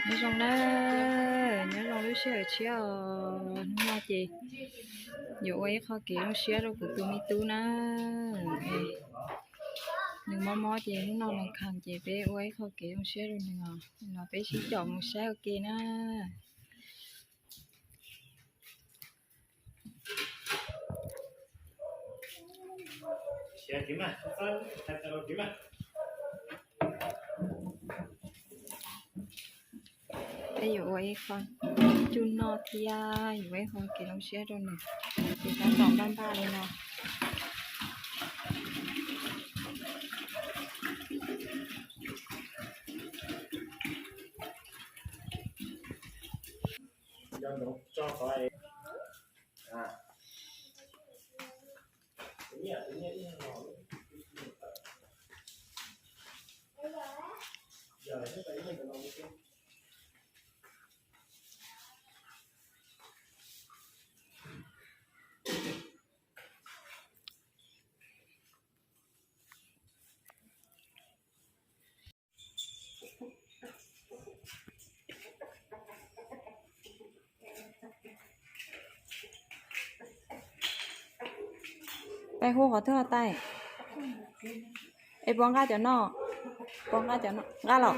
Nyob zoo na, nyob zoo lub sij hawm tshiab os. Hnub no ces yuav ua ib qho kev zoo siab rau kuv tus me tub na. Nws mob mob ces hnub no nws kheev ces peb ua ib qho kev zoo siab rau nws os. No peb sib caum mus saib ua ke na. Peb yuav ua ib qho cub noj thiab yuav ua ib qho kev zoo siab rau nws, ces tab tom npaj npaj li no. Tais hu qhov twg os tais? Es puas nqa cov no? Puas nqa cov no? Nqa los.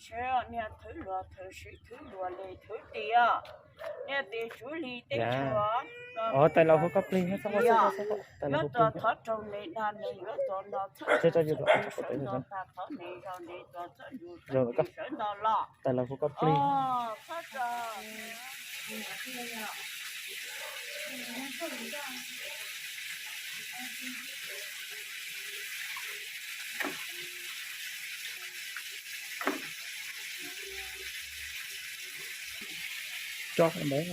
Seb niag thwv luag thwv siv thwv luag li thwv tias, niag tis tswv li tej chaw. Tais laus hu koj plig, tais laus hu koj plig. Yuav tus thov raug li dag li yuav tus no txhawb sawv nto tag thov li zog li tus txhawb yus sawv nto los. Tais laus hu koj plig. Tso ntawd.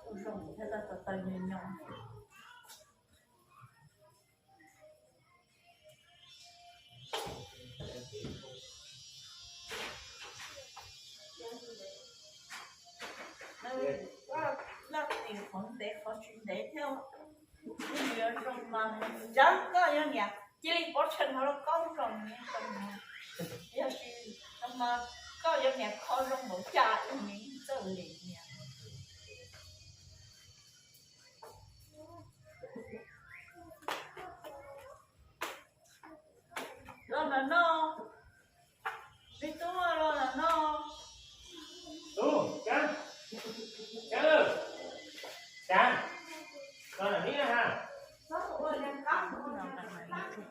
Kuj zoo thiab, tau tau nyo nyo. Loj tim qhov ntev qhov tsis ntev thiab. Kuv yuav zoo mas, ntxawm koj yuav niam cia li pov tseg no los koj zoo, yog tsis zoo mas koj yuav niam kho zoo npaum cas ib me txawj li niam. Los ntawm no, me tub los ntawm no. Tub, Tsav, Tsav, Tsav, los ntawm no ha.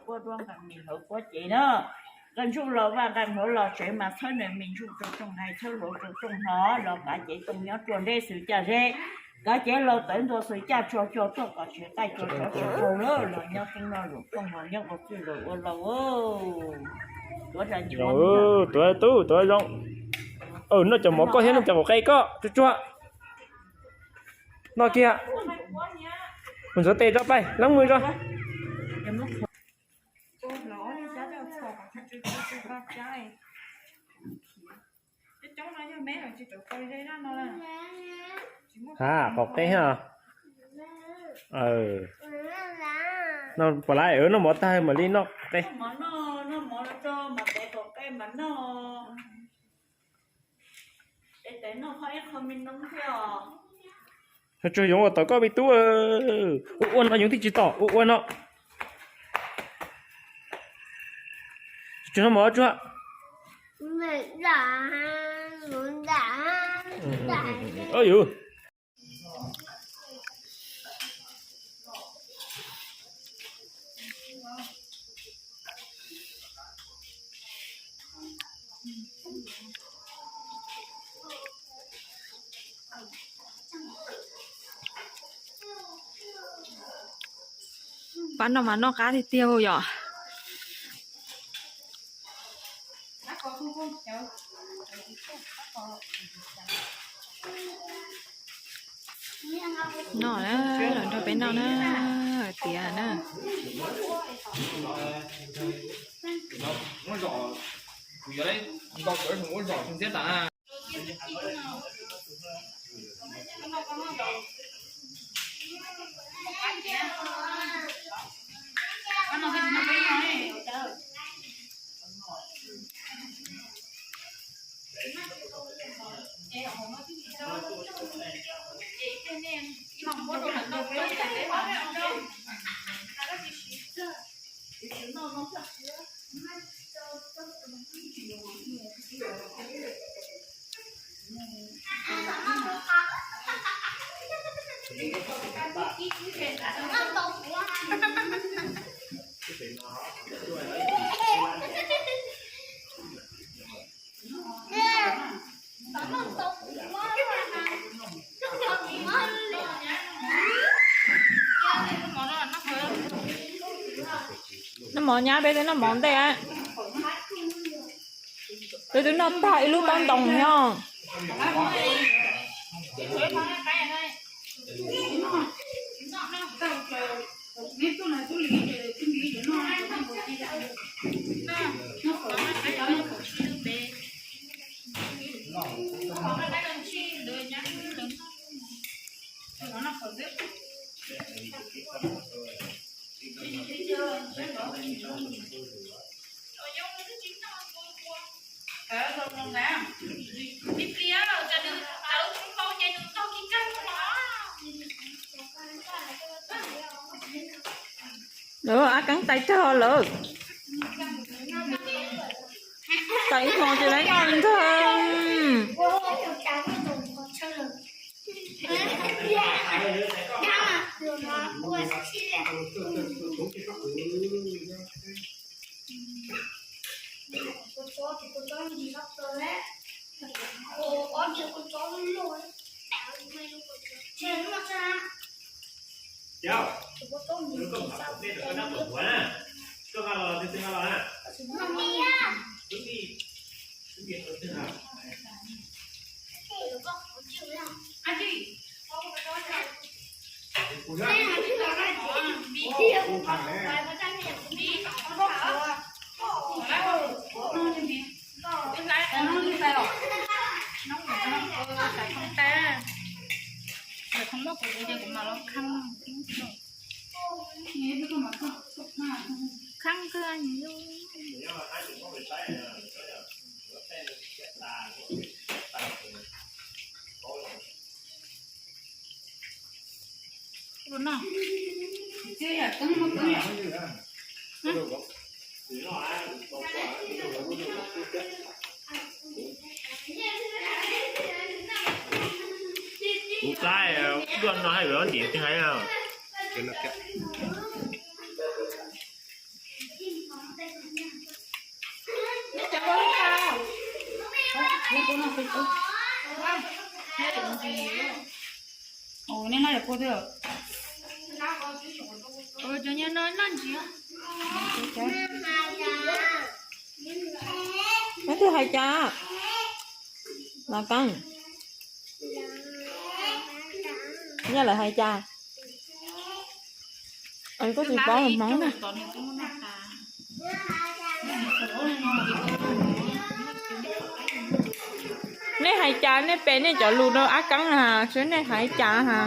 Ua dua nqee mis hauv pob cev na. Nqee ntsuj los vaj, nqee hluav los tsev, mas txhawb nws me ntsuj rau rooj hais, txhawb hluav rau rooj hno, los kav cev tooj nyob ruaj nreb xwm caj zeb, kav cev laus tawv ntua xwm caj tsog cog tuaj kom tsev qaij tsog tsov tsov rau lawm los nyob qeeb noj lus phooj los nyob ua txwj lus ua laus. Tuav tub tuav zoo. Noj cov mov koj thiab noj cov qaum qe koj tsuag tsuag. Noj kiag. Mus ntxuav tes tso, pais leeb mus tso. Ha, qaum qe ha. Noj pom lawm, noj mov tag mam li noj qe. Tsuag yoov ua tom koj me tub. Ua ua no yoov twb tsis tom, ua ua no. Tsuag noj mov tsuag. Yus. Pab no mas noj qab tiag tiag yom. Noj na, los nrog peb noj na, tiav na. Noj mov nyab, peb twb noj mov ntej. Peb twb noj tag ib lub taub ntoo no. Lawv ab keeb tais rag lawm. Tais ib hmo ces lawv noj ntag. Khab kawg. Kuv plab, duaj no hais yuav ntim tiag hais. Ua, nej noj yam kua twg? Cov nyob no noj ntsis. Neb twb hais cas? Los Keeb, yog lawv hais cas? Koj tsis paub Hmoob na. Nej hais cas, nej pem nej cov lus rau Ab Keeb na, seb nej hais cas ha.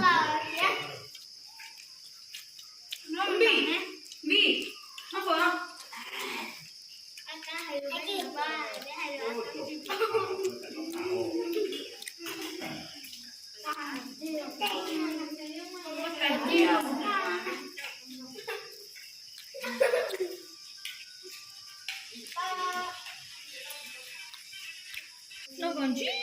No kom ntsib